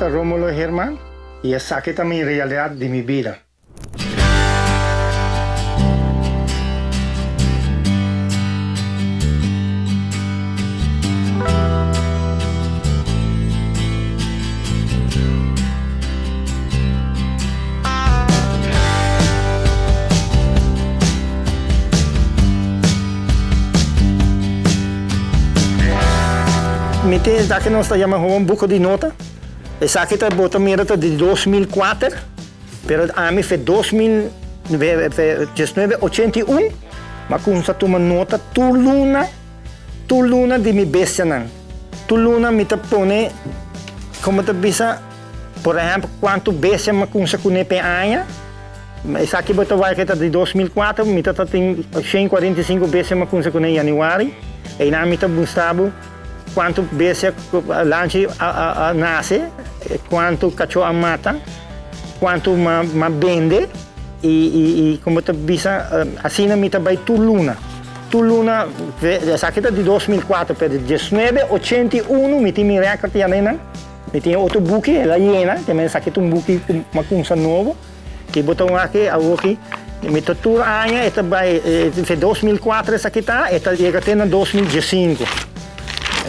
ta Romulo Herman y esaki ta mi realidad di mi bida. Mi tin esaki nos ta yama gewoon buko di nota. Esaki ta bo ta mira ta di 2004, pero ami fe 1981 m'a kumsa tuma nota tur luna, tur luna di mi bestianan. Tur luna mi ta pone, komo ta bisa, Por ehèmpel, kuantu bestia mi a kumsa kuné p'e aña? Esaki bo ta wak e ta di 2004, mi ta ta tin 145 bestia mi a kumsa kuné yanüari. Einan mi ta mustra bo kuantu bestia lanchi a nase, kuantu kachó a mata, kuantu mi a bende i komo ta bisa asina mi ta bai tur luna. Tur luna, esaki ta di 2004, pero di 1981 mi tin mi rèkòrt yaneinan. Mi tin e otro buki, el a yena, te men esaki ta un buki ku mi a kumsa nobo. I bo ta wak awoki, mi ta tur aña e ta bai, fe 2004 esaki ta, e ta yega te na 2015.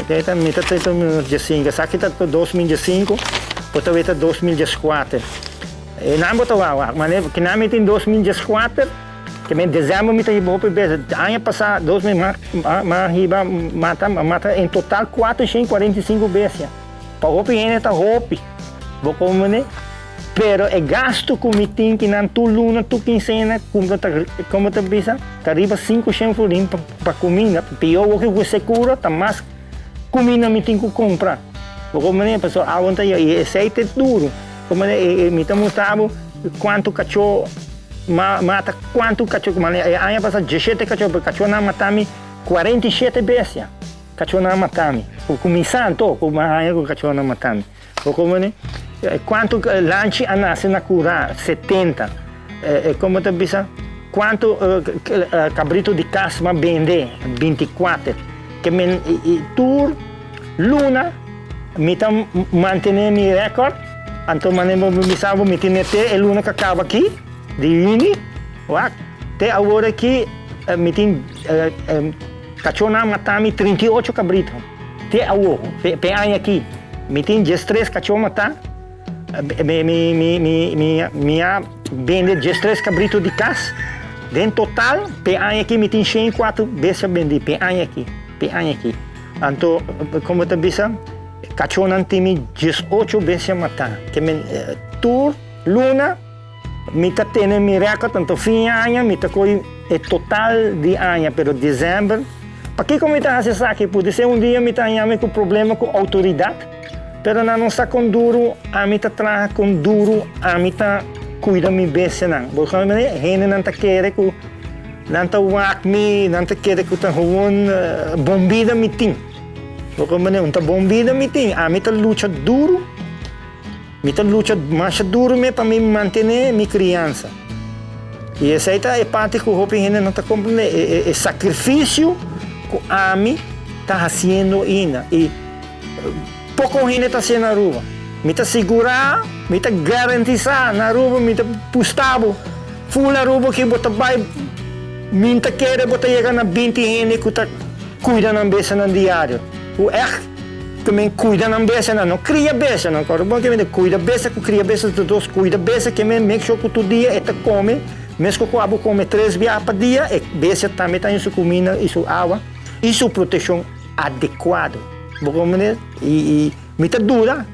E ta mi ta te 2015, esaki ta 2015, bo ta weta 2014. E nan bo ta wak wak, mane kinan mi tin 2014, Te men december mi ta hiba hopi bes. Aña pasa 2000 ma ma hiba mata mata en total 445 bestia. Pa hopi hende ta hopi. Bo comprende? Pero e gasto cu mi tin ki nan tur luna tur quincena cumpra ta como ta bisa ta riba 500 florin pa pa cuminda. Pio awor cu securo ta mas cuminda mi tin cu cumpra. Bo comprende? Pasobra awor ta y esey ta duro. Comprende? Mi ta mustra bo cuanto cacho. Ma mata kuantu kachó ku manda e aña pasá diesshete kachó pero kachónan a mata mi 47 bestia kachónan a mata mi ku kuminsá anto ku mi a haña ku kachónan a mata mi bo komprende kuantu lanchi a nase na kurá 70 komo ta bisa kuantu kabritu di kas mi a bende 24 ke men tur luna mi ta mantené mi rèkòrt. Anto manera bo bisa bo mi tin te e luna ka kaba aki di yüni, wak, te awor aki mi tin kachónan matá mi 38 kabrito, te awor, p'e aña aki mi tin 13 kachó matá, mi a bende 13 kabrito di kas, den total p'e aña aki mi tin 104 bestia bendí, p'e aña aki, p'e aña aki. Anto komo ta bisa? Kachónan tin mi 18 bestia matá. Ke men tur luna mi ta tene mi rèkòrt, anto fin aña mi ta kohe e total di aña, pero desèmber, pakiko mi ta hasi esaki? Pudi ser un dia mi ta haña mi ku problema ku outoridat, pero nan no sa kon duru ami ta traha, kon duru ami ta kuida mi bestianan. Bo sa manera hendenan ta kere ku nan ta wak mi, nan ta kere ku ta gewoon bon bida mi tin. Bo comprende? Un ta bon bida mi tin. Ami ta lucha duru. Mi ta lucha masha duru me pa mi mantene mi criansa. Y esey ta e parti cu hopi hende no ta comprende. E, e, e sacrificio cu ami ta haciendo ainda. Y poco hende ta haciendo na Aruba. Mi ta sigura, mi ta garantisa na Aruba, mi ta pusta bo. Full Aruba ki bo ta bay, mi ta kere bo ta yega na 20 hende cu ta Cuida nan bestianan diario. Cu echt ta men cuida nan bestianan, no cria bestianan. Corda bon ke men ta cuida bestia cu cria bestia ta dos. Cuida bestia ke men make sure cu tur dia e ta come, mesco cu abo come tres biaha pa dia, e bestia tambe ta haña su cuminda y su awa y su proteccion adecuado. Bo comprende? Y mi ta duda,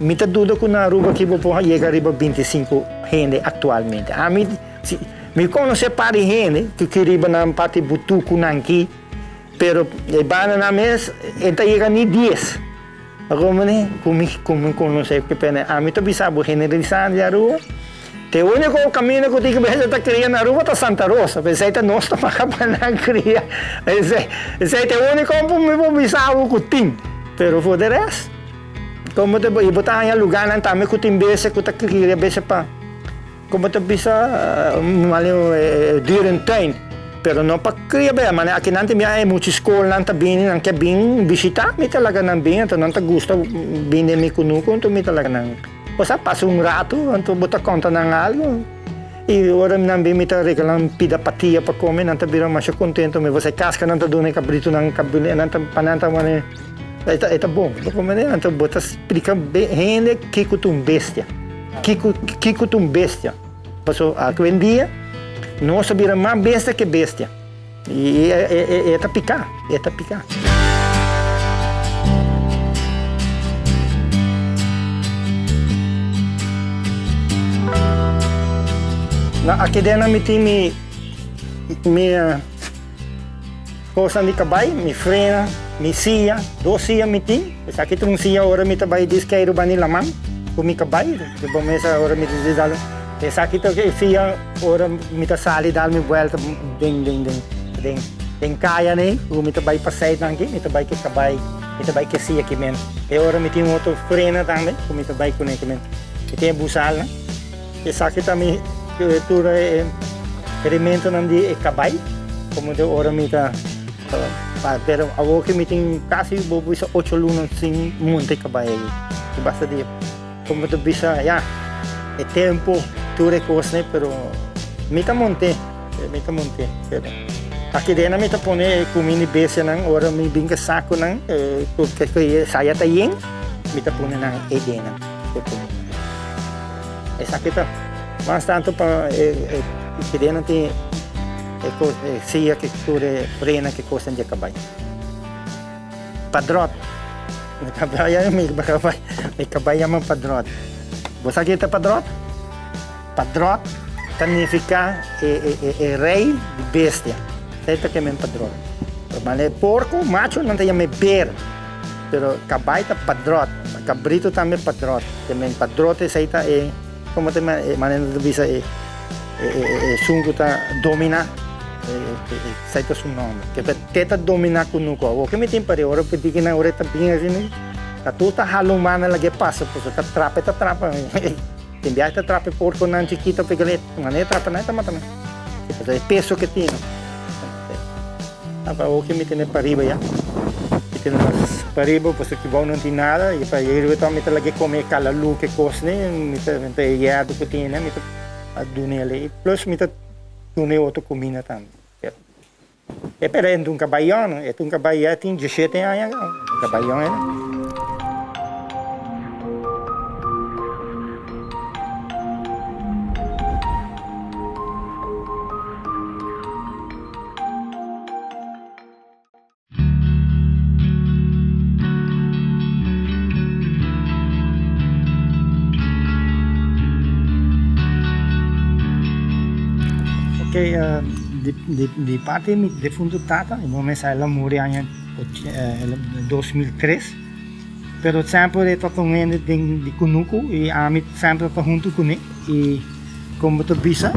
mi ta duda cu na Aruba aki bo por yega riba 25 hende actualmente. Ami, si, mi conoce par di hende cu ki riba nan parti butucu nan ki. Pero e banda nan mes e ta yega ni dies. Romane ku mi ku mi konosé ke pena ami ta bisa bo generalisá di Aruba. Te úniko kaminda ku tin ku bes ta kria na Aruba ta Santa Rosa. P'esei ta nos ta paga pa nan kria. Esei esei ta e úniko ku mi por bisa bo ku tin. Pero for de rest komo ta i bo ta haña lugánan tambe ku tin bes ku ta kria bes pa. Como ta bisa dierentuin. Pero no pa kria bea, manera aki nan tin bia e mucha skolnan ta bini, nan ke bin bishita, mi ta laga nan bin, anto nan ta gusta bin den mi kunuku, anto mi ta laga nan bo sa pasa un ratu, anto bo ta konta nan algu. I ora nan bin mi ta regala nan pida patia pa kome, nan ta bira masha kontento, mi bo sa e kaska nan ta duna e kabritunan, nan ta pa nan ta manera e ta e ta bon, bo komprende? Anto bo ta splika hende kiko ta un bestia, kiko kiko ta un bestia. Paso awendia nos a bira mas bestia ke bestia. I e ta piká, e ta piká. Na aki den mi tin mi mi kosnan di kabai, mi frena, mi siya, dos siya mi tin. Esaki ta un siya ora mi ta bai diskeiru bani laman ku mi kabai, di bo mesa ora mi ta dal. Esaki ta e siya ora mi ta sali dal mi buelta den den den den den kaya nei ku mi ta bai paseinan aki, mi ta bai ku e kabai, mi ta bai ku e siya aki men. E ora mi tin un otro frena tambe ku mi ta bai kuné aki men. Mi tin e busalnan. Esaki ta mi tur e herimentonan di e kabai, komo di ora mi ta pero awor ki mi tin kasi bo bisa ocho luna sin monta e kabai aki. Ki basta di komo ta bisa ya e tempo tur e kosnan pero mi ta mont'é, mi ta mont'é pero aki dena mi ta pone e kuminda di bestianan ora mi bin ku sakunan ku saya ta yen mi ta pone nan ei dena e kuminda. Esaki ta mas tantu pa e kidenan tin e kos e siya ke tur e frena ke kosnan dje kabai. Padròt, mi kabai mi kabai mi kabai yama padròt. Bo sa ke ta padròt? Padròt ta nifiká e e e rei di bestia. Esei ta ke men padròt. Pero e porko macho nan ta yama e ber. Pero kabai ta padròt, kabritu tambe padròt. Te men padròt esei ta e, komo te e manera nan ta bisa e esun ku ta dominá, esei ta su nòmber. Ke te ta dominá kunuku. Awor ke mi tin pari ora ku diki nan ora e ta bin asina, ta tur ta hala un banda lag'é pasa pasobra ta trapa e ta trapa. Tin biaha e ta trapa e porkonan chikito p'e manera e trapa nan e ta mata nan. Pasobra e peso ke tin. Awor ke mi tene pariba ya. Mi tene mas pariba pasobra ki bou no tin nada y pa riba ta mi ta lag'é come e kalalu ke kos ni mi ta mi ta e yerba ku tin mi ta dun'é alei plus mi ta dun'é otro kuminda tambe. E pero e un kabayon e ta un kabayo ya tin dieshete aña un kabayon e. Ok, di parti di mi defunto tata, mi mesa el a muri aña 2003, pero semper e tabata un hende di kunuku i ami semper tabata huntu kuné i Como ta bisa,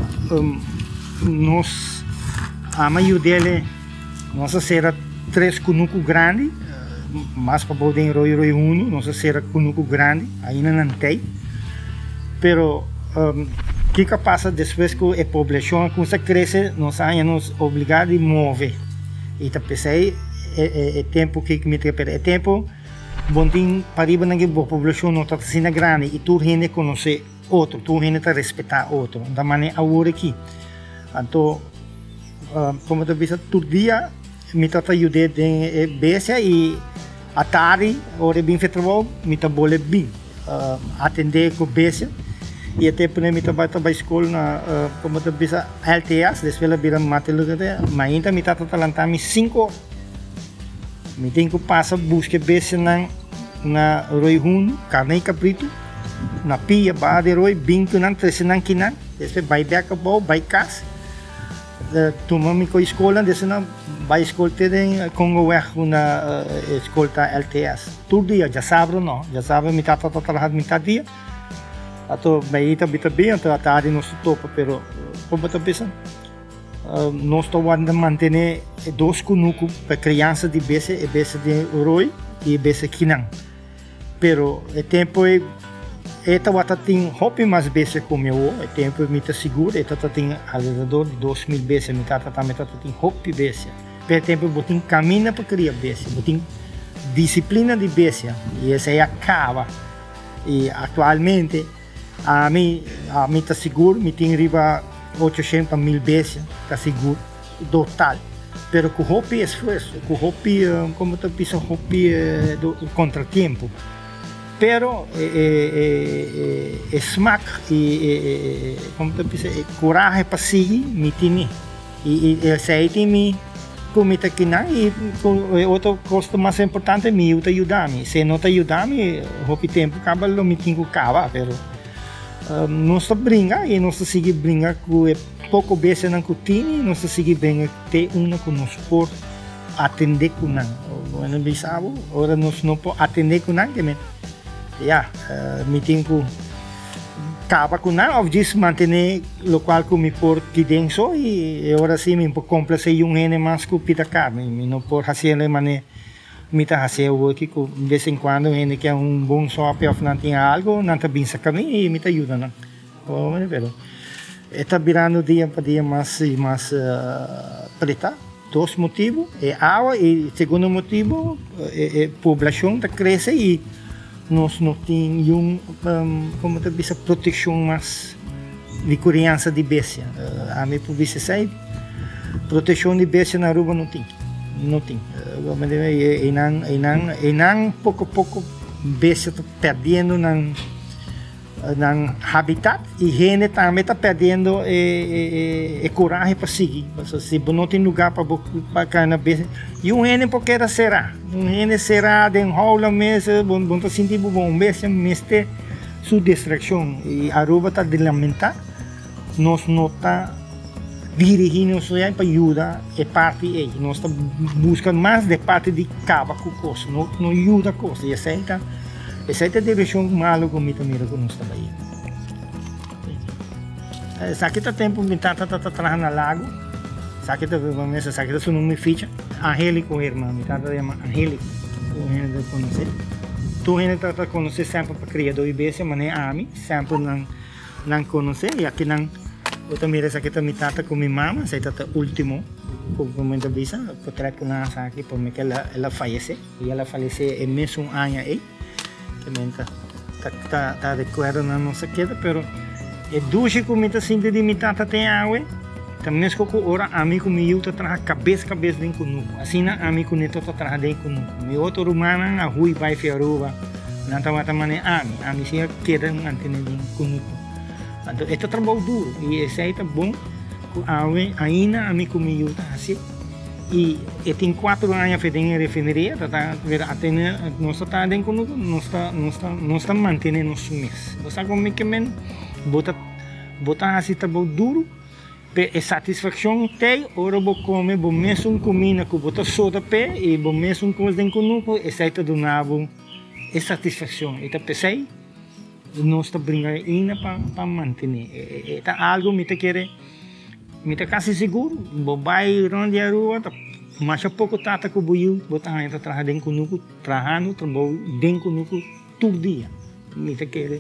nos ama yud'el, nos a sera tres kunuku grandi, mas pabou den Rooi Rooi Hunu, nos a sera kunuku grandi, ainda nan tei. Pero kiko a pasa despues ku e poblashon a kuminsa krese, nos a haña nos obligá di move. I ta p'esei e tempu ki mi ta pero e tempu bon tin pariba nan ke bo poblashon no ta asina grandi i tur hende konosé. Otro, tur hende ta respetá otro. Ta manera awor aki. Anto, komo ta bisa, tur dia mi ta ta yud'é den e bestia i atardi ora e bin for trabou mi ta bole bin atendé ku bestia. I e tempu mi ta bai ta bai skol na, komo ta bisa, LTS, despues el a bira Martin Luther, mainta mi tata ta lanta mi sinku ora. Mi tin ku pasa buska e bestianan na Rooi Hunu, karné i kabritu. Na pia baha di rooi bin ku nan trese nan kinan despues bai bek abou bai kas tuma mi koi skolnan despues nan bai skol te den Kongoweg unda e skol ta LTS tur dia djasabra no djasabra mi tata ta traha mitad dia ato meita bita bin anto atardi nos ta topa pero kon bo ta bisa nos ta wanda mantene e dos kunuku pa kriansa di bese e bese den rooi i e bese kinan. Pero e tempo ei E tabata tin hopi mas bestia ku mi awor. E tempu mi ta sigur e tata tin alrededor di 2000 bestia. Mi tata tambe tata tin hopi bestia. Pero e tempu bo tin kaminda pa kria bestia, bo tin disiplina di bestia i esei a kaba. I aktualmente ami ami ta sigur mi tin riba 800 pa 1000 bestia, ta sigur total. Pero ku hopi esfuerso, ku hopi, komo ta bisa, hopi kontratiempo. Pero e smak i e, komo ta bisa, e kurahe pa sigui mi tini. I esei tin mi ku mi ta kinan i e otro kos ta mas importante, mi yu ta yuda mi. Si e no ta yuda mi, hopi tempu kaba lo mi tin ku kaba, pero nos ta bringa i nos ta sigui bringa ku e poko bestianan ku tini, nos ta sigui bringa te unda ku nos por atende ku nan. Bueno, bisa bo, ora nos no por atende ku nan, ke ya, mi tin ku kaba ku nan of djis mantene lokual ku mi por kiden so i e ora si mi por komplase un hende mas ku pita karni. Mi no por hasiel e mane mi ta hasi awor aki ku bes en kuando un hende ke un bon sopi of nan tin algo, nan ta bin saka mi i mi ta yuda nan. Pero e ta birando dia pa dia mas i mas preta. Dos motibu, e awa i segundo motibu e poblashon ta krese i nos no tin yun, komo ta bisa, protekshon mas di kuriansa di bestia. Ami por bisa esei, protekshon di bestia na Aruba no tin, no tin. Einan, einan, einan poko poko bestia ta perdiendo nan. Nan habitat i hende tambe ta perdiendo e kurahe pa sigui. Pasobra si bo no tin lugá pa bo pa kana bes i un hende por keda será. Un hende será den houla mes bo no ta sinti bo bon. Un bestia mester su distrakshon i Aruba ta di lamentá nos no ta dirigí nos pa yuda e parti ei. Nos ta buska mas de parti di kaba ku kos, no yuda kos i esei ta. Esei ta e direkshon malu ku mi ta mira ku nos ta bai. Esaki ta tempu mi tata ta traha na lago. Esaki ta esaki ta su nomber ficha. Angelico Herman, mi tata ta yama Angelico. Tur hende ta konosé. Tur hende ta konosé semper pa kriadó di bestia, manera ami, semper nan nan konosé. I aki nan bo ta mira esaki ta mi tata ku mi mama, esei ta ta ultimo ku mi ta bisa, potrèt ku nan a saki promé ku el a fayesé. I el a falesé e mesun aña ei. Ke men ta ta ta rekuerdonan nos a keda, pero e dushi ku mi ta sinti di mi tata te awe ta mesko ku ora ami ku mi yu ta traha kabes kabes den kunuku. Asina ami ku Neto ta traha den kunuku. Mi otro rumannan a hui bai fi Aruba, nan tabata manera ami. Ami si a keda mantené den kunuku. Anto e ta trabou duru i esei ta bon ku awe ainda ami ku mi yu ta hasi. I e tin kuatro aña fe den e refineria, ta ta wera atene, nos ta traha den kunuku, nos ta nos ta nos ta mantene nos mes. Bo sa kon mi ke men? Bo ta bo ta hasi trabou duru, pe e satisfakshon t'ei ora bo kome bo mesun kuminda ku bo ta soda p'e i bo mesun kos den kunuku, esei ta duna bo e satisfakshon. I ta p'esei nos ta bringa ainda pa pa mantene. E ta algu mi ta kere. Mi ta kasi sigur, bo bai rond di Aruba ta masha poko tata ku bo yu bo ta haña ta traha den kunuku, trahando trabou den kunuku tur dia. Mi ta kere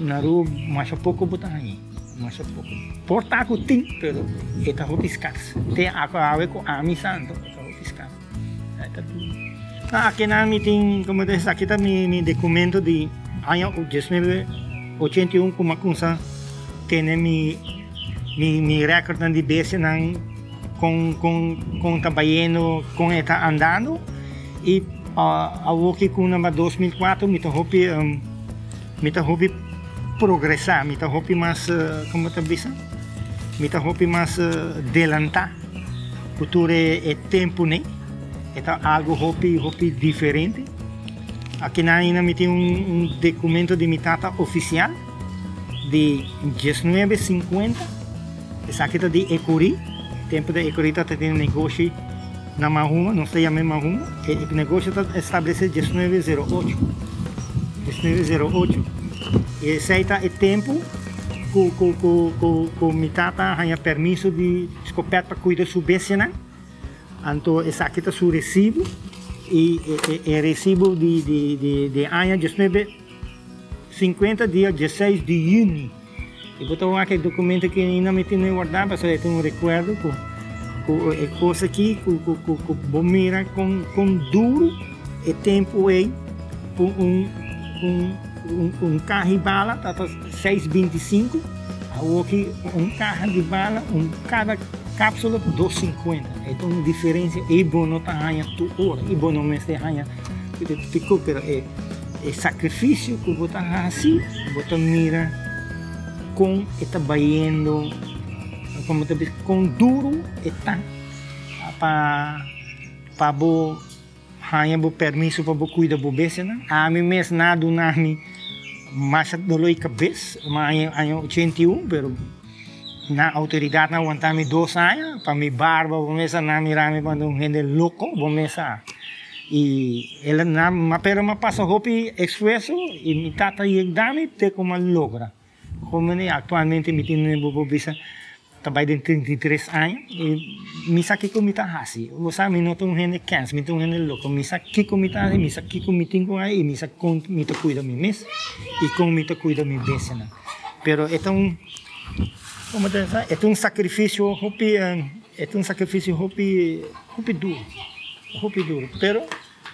na Aruba masha poko bo ta haña, masha poko. Por ta ku tin, pero e ta hopi skars. Te awe ku ami santo e ta hopi skars. E ta duru. Akinan mi tin, komo ta esaki ta mi dokumento di aña 1981 ku mi a kumsa tene mi. Mi mi recordnan di bestianan con con con ta bayendo, con e ta andando y awoki cu na 2004 mi ta hopi mi ta hopi progresa, mi ta hopi mas como ta bisa mi ta hopi mas delanta cu tur e tempo ne e ta algo hopi hopi diferente. Akinan ainda mi tin un documento di mi tata oficial. Di 1950, esaki ta di Ecury, tempo di Ecury ta tin negoshi na Mahuma, nos ta yama e Mahuma, e negoshi ta establece 1908, 1908, y esey ta e tempo cu cu cu cu cu mi tata haya permiso di scopet pa cuida su bestianan, anto esaki ta su recibo y e recibo di di di aña 19. 50 dia 16 di yüni. I bo ta wak e dokumento aki ainda mi tin wardá pasobra e ta un rekuerdo ku ku e kos aki ku ku ku ku bo mira kon kon duru e tempu ei ku un un un un kaha di bala tabata seis 25 awoki un kaha di bala un kada kapsula dos 50 e ta un diferensia ei bo no ta haña tur ora i bo no mester haña pero e E sakrifisio ku bo ta hasi, bo ta mira kon e ta bayendo, kon bo ta bisa kon duru e ta pa pa bo haña bo permiso pa bo kuida bo bestianan. Ami mes nan a duna mi masha doló di kabes, mi a haña 81, pero nan outoridatnan a wanta mi dos aña pa mi barba, bo mes a nan mira mi manera un hende loko, bo mes a. I el a na ma pero m'a pasa hopi esfuerso i mi tata yegda mi te ku m'a logra. Homene aktualmente mi tin bo por bisa ta bai den 33 aña i mi sa kiko mi ta hasi. Bo sa mi no ta un hende kens, mi ta un hende loko. Mi sa kiko mi ta hasi, mi sa kiko mi tin ku hasi i mi sa kon mi ta kuida mi mes i kon mi ta kuida mi bestianan. Pero e ta un, komo ta bisa, e ta un sakrifisio hopi, e ta un sakrifisio hopi, hopi duru. Hopi duro, pero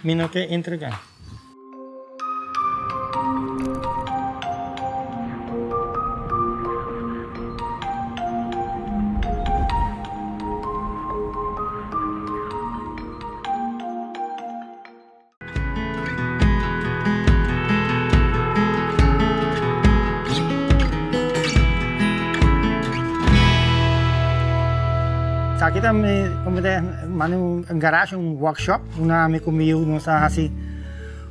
mi no ke entrega. Esaki ta mi como ta manda un garage, un workshop, una ami cu mi yu nos a haci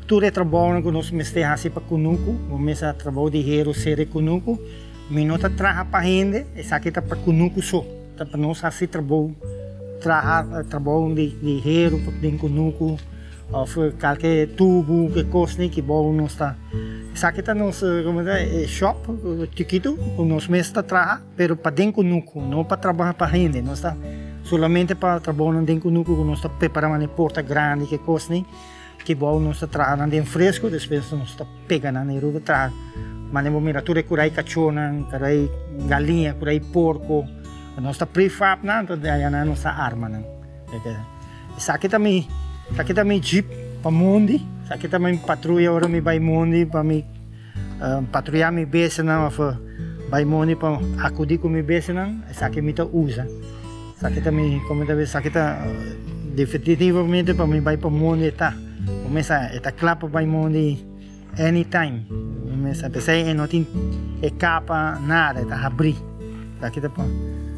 tur e trabounan cu nos mester haci pa cunucu, bo mes a trabou di hero sere cunucu, mi no ta traha pa hende, esaki ta pa cunucu so, ta pa nos haci trabou, traha trabou di hero den cunucu. Of kalke tubu ke kosnan ki bou nos ta. Esaki ta nos como ta e shop chikitu ku nos mes ta traha pero pa den kunuku no pa trabaha pa hende nos ta solamente pa trabounan den kunuku ku nos ta prepara manera porta grandi ke kosnan ki bou nos ta traha nan den fresku despues nos ta pega nan riba traha manera bo mira tur e kurai kachonan kurai galiña kurai porko nos ta prefab nan anto nan nos ta arma nan. Esaki ta mi, esaki ta mi jeep pa mondi, esaki ta mi patruya ora mi bai mondi pa mi patruya mi bestianan of bai mondi pa akudi ku mi bestianan, esaki mi ta usa. Esaki ta mi, komo ta bisa, esaki ta definitivamente pa mi bai pa mondi e ta. Bo mester e ta kla pa bai mondi anytime. Bo mester, p'esei e no tin e kapa nada, e ta habrí. Esaki ta pa,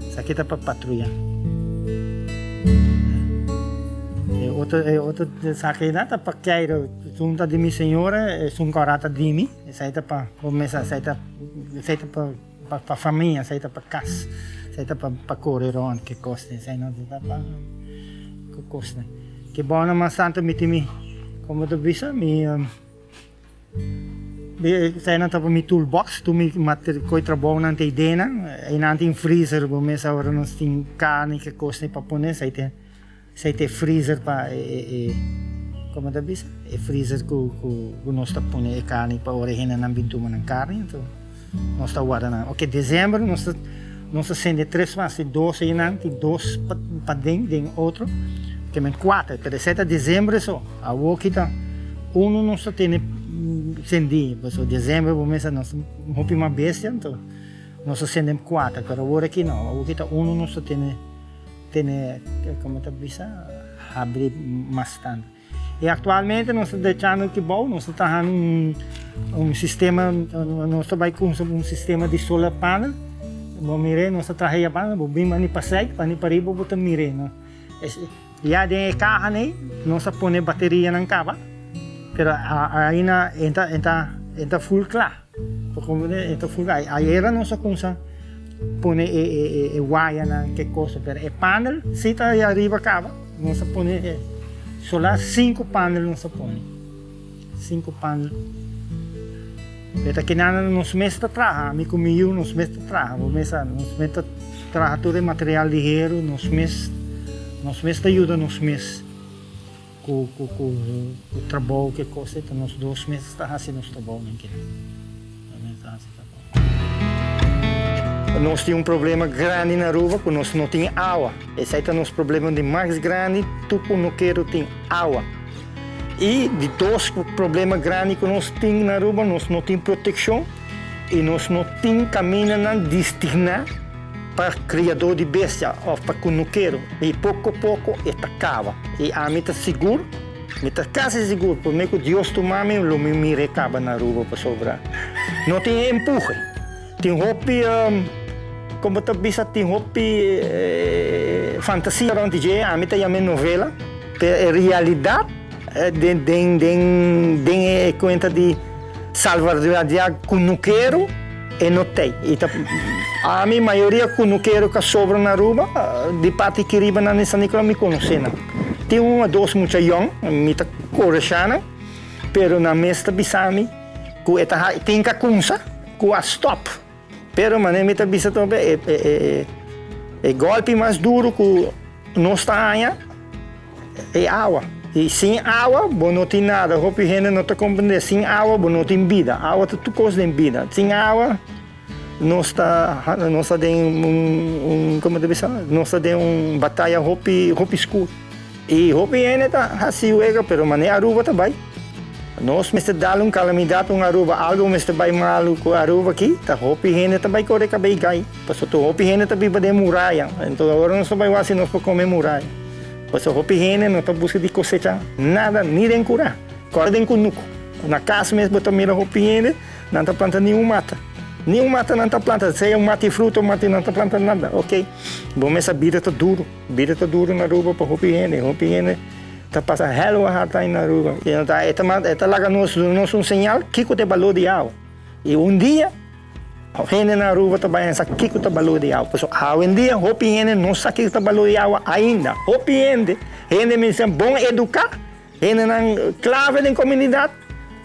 esaki ta pa patruya. E otro, e otro esaki nan ta pa keiro. Esun ta di mi señora, esun kora ta di mi. Esei ta pa, bo mester, esei ta, esei ta pa, pa, pa famia, esei ta pa kas. Esei ta pa, pa kore rond ke kos esei no ta pa ke kos. Ke bono mas tanto mi tin mi, komo ta bisa, mi. Eseinan ta pa mi toolbox, tur mi koe trabounan ta eidenan. Einan tin freezer, bo mes ora nos tin karni ke kosnan pa pone, esei ta esei ta e freezer pa e komo ta bisa? E freezer ku ku nos ta pone e karni pa ora e hendenan bin tuma nan karni, anto nos ta warda nan. Oke, desember nos ta nos ta sende tres mas, tin dos einan, tin dos paden den otro, ke men kuater, pero esei ta desember so. Awor ki ta unu nos ta tene sendí, pasobra desember bo mester nos hopi mas bestia, anto nos ta sende kuater, pero awor aki no, awor ki ta unu nos ta tene tene komo ta bisa habri mas tantu. I aktualmente nos ta drechando aki bou, nos ta trahando un un sistema, nos ta bai kumsa un sistema di solar panel, bo mir'é nos ta traha e banda, bo bin bani pasei, bani pariba bo ta mir'é. Ya den e kaha nei nos a pone baterianan kaba, pero aina e ta e ta e ta full kla. Bo komprende? E ta full kla. Ayera nos a kumsa pone e e e wayanan ke kosa, pero e panel si ta ya riba kaba. Nos a pone e solar sinku panel nos a pone, sinku panel. E ta kinan nos mes ta traha, ami ku mi yu nos mes ta traha, bo mes sa, nos mes ta traha tur e material di heru, nos mes nos mes ta yuda nos mes ku ku ku trabou, ke kos ei, ta nos dos mes ta hasi nos trabounan kinan. mes ta hasi trabou. Nos tin un problema grandi na Aruba ku nos no tin awa. Esei ta nos problema di mas grandi, tur kunukero tin awa. I di dos problema grandi ku nos tin na Aruba, nos no tin protekshon i nos no tin kamindanan destigná pa kriadó di bestia òf pa kunukero. I poko poko e ta kaba. I ami ta sigur, mi ta kasi sigur, promé ku Dios tuma mi, lo mi mira e kaba na Aruba pasobra no tin e empuhe. Tin hopi, kon bo ta bisa, tin hopi fantasia rònt di dje, ami ta yam'é novela, pero e realidat den den den den e kuenta di salvaguardiá kunukero e no t'ei. I ta ami mayoria kunukero ku a sobra na Aruba di parti kiriba nan di San Nicolas mi konosé nan. Tin un o dos mucha yòn, mi ta koreshá nan, pero nan mes ta bisa mi ku e ta tin ka kumsa ku a stòp. Pero manera mi ta bisa tambe e e e gòlpi mas duru ku nos ta haña e awa. I sin awa bo no tin nada. Hopi hende no ta komprendé. Sin awa bo no tin bida. Awa ta tur kos den bida. Sin awa nos ta nos ta den un un komo ta bisa nos ta den un bataya hopi hopi skur. I hopi hende ta hasi wega pero manera Aruba ta bai. Nos mester dal un calamidad un Aruba, algo mester bay malo cu Aruba aki, ta hopi hende ta bay core cabey gay, pasobra tur hopi hende ta biba den muraya, enton ora nos ta bay wak si nos por come muraya, pasobra hopi hende no ta busca di cosecha nada ni den cura, core den cunucu, na cas mes bo ta mira hopi hende nan ta planta ni un mata, ni un mata nan ta planta, sea un mata di fruta, un mata nan ta planta nada, ok, bo mes sa bida ta duro, bida ta duro na Aruba pa hopi hende, hopi hende. Ta pasa hel wan hard time na Aruba. E no ta e ta e ta laga nos duna nos un señal kiko ta e balor di awa. I un dia hende na Aruba ta bai sa kiko ta balor di awa. Pasobra awendia hopi hende no sa kiko ta balor di awa ainda. Hopi hende, hende mester bon eduká, hendenan klave den komunidat,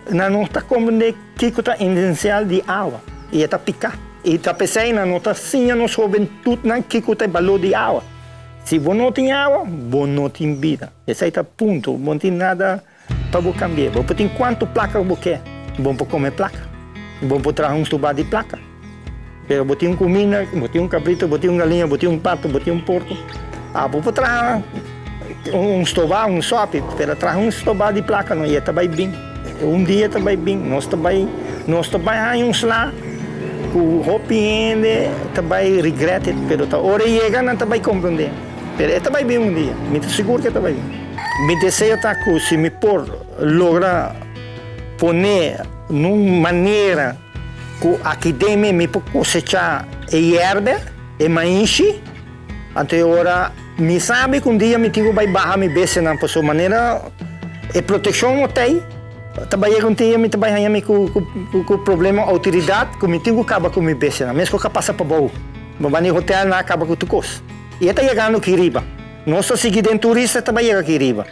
nan no ta komprendé kiko ta esensial di awa. I e ta piká. I ta p'esei nan no ta siña nos hobentutnan kiko ta e balor di awa. Si bo no tin awa, bo no tin bida. Esei ta punto. Bo no tin nada pa bo cambi'é. Bo por tin cuanto placa cu bo ke. Bo no por come placa. Bo no por traha un stuba di placa. Pero bo tin un cuminda, bo tin un cabrito, bo tin un galiña, bo tin un pato, bo tin un porco. Ah, bo por traha un stoba, un sopi, pero traha un stoba di placa no, y e ta bay bin. Un dia e ta bay bin. Nos ta bay, nos ta bay haña un sla. Ku hopi hende ta bai regret it, pero ta ora e yega nan ta bai komprendé. Pero e ta bai bin un dia, mi ta sigur ku e ta bai bin. Mi deseo ta ku si mi por logra pone nun manera ku aki den mi mi por kosechá e yèrbè, e maishi, anto e ora mi sabi ku un dia mi tin ku bai baha mi bestianan pasobra manera e protekshon no t'ei. Ta bai yega un dia mi ta bai haña mi ku ku problema outoridat ku mi tin ku kaba ku mi bestianan mes ku ka pasa pabou. Bo bani hotel nan a kaba ku tur kos. I e ta yegando aki riba. Nos ta sigui den turista ta bai yega aki riba.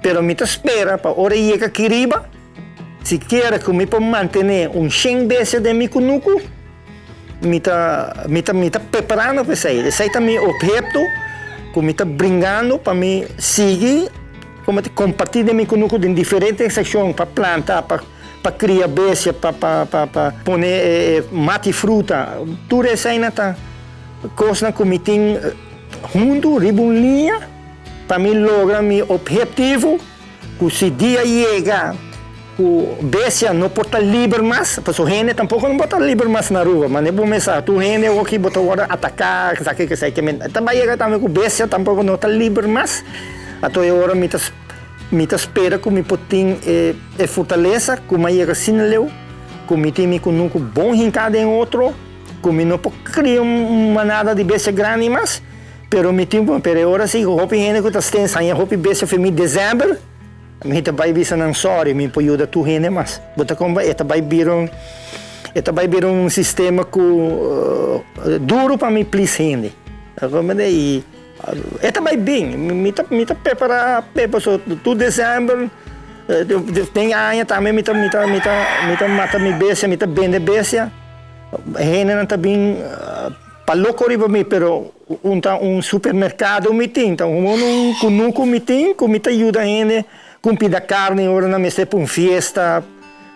Pero mi ta spera pa ora e yega aki riba sikiera ku mi por mantené un shen bestia den mi kunuku mi ta mi ta mi ta preparando pa esei. Esei ta mi obhepto ku mi ta bringando pa mi sigui. Como ta comparti den mi cunucu den diferente seccion pa planta, pa pa cria bestia, pa pa pa pa pone e mati fruta. Tur eseinan ta cosnan cu mi tin hunto riba un liña pa mi logra mi obhetivo cu si dia yega cu bestia no por ta liber mas, pasobra hende tampoco no por ta liber mas na Aruba. Mane bo mes sa, tur hende awoki bo ta wordo ataca, esaki, esaki. Ta bay yega tambe cu bestia tampoco no ta liber mas. Anto e ora mi ta mi ta spera ku mi por tin e e fortalesa ku mi a yega asina leu, ku mi tin mi kunuku bon hinká den otro, ku mi no por kria un manada di bestia grandi mas, pero mi tin pero e ora si ku hopi hende ku ta stens haña hopi bestia for mi desèmber, mi ta bai bisa nan sòri mi por yuda tur hende mas. Bo ta komba e ta bai bira un e ta bai bira un sistema ku duru pa mi plis hende. Ta komprende? I. E ta bai bin, mi ta mi ta prepará p'e pasobra tur desèmber den aña tambe mi ta mi ta mi ta mi ta mata mi bestia, mi ta bende bestia. Hendenan ta bin pa loko riba mi pero un ta un supermerkado mi tin, ta un un kunuku mi tin ku mi ta yuda hende kumpida karni ora nan mester pa un fiesta,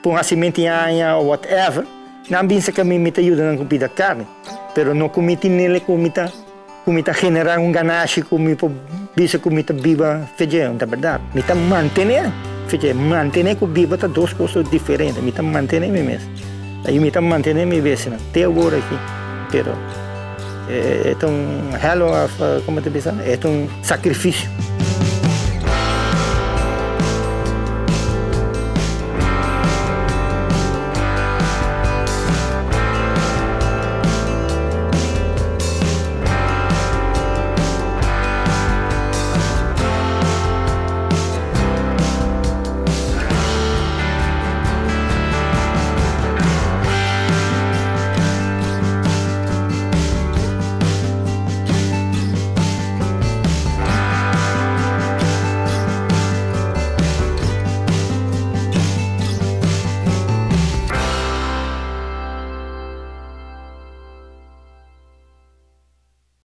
pa un hasiment'i aña o whatever. Nan bin serka mi, mi ta yuda nan ku pida karni, pero no ku mi tin nele ku mi ta ku mi ta generá un ganashi ku mi por bisa ku mi ta biba fedje. Ta bèrdat, mi ta mantené fedje. Mantené ku biba ta dos kos diferente. Mi ta mantené mi mes i mi ta mantené mi bestianan te awor aki, pero e ta un hell of, komo ta bisa? E ta un sakrifisio.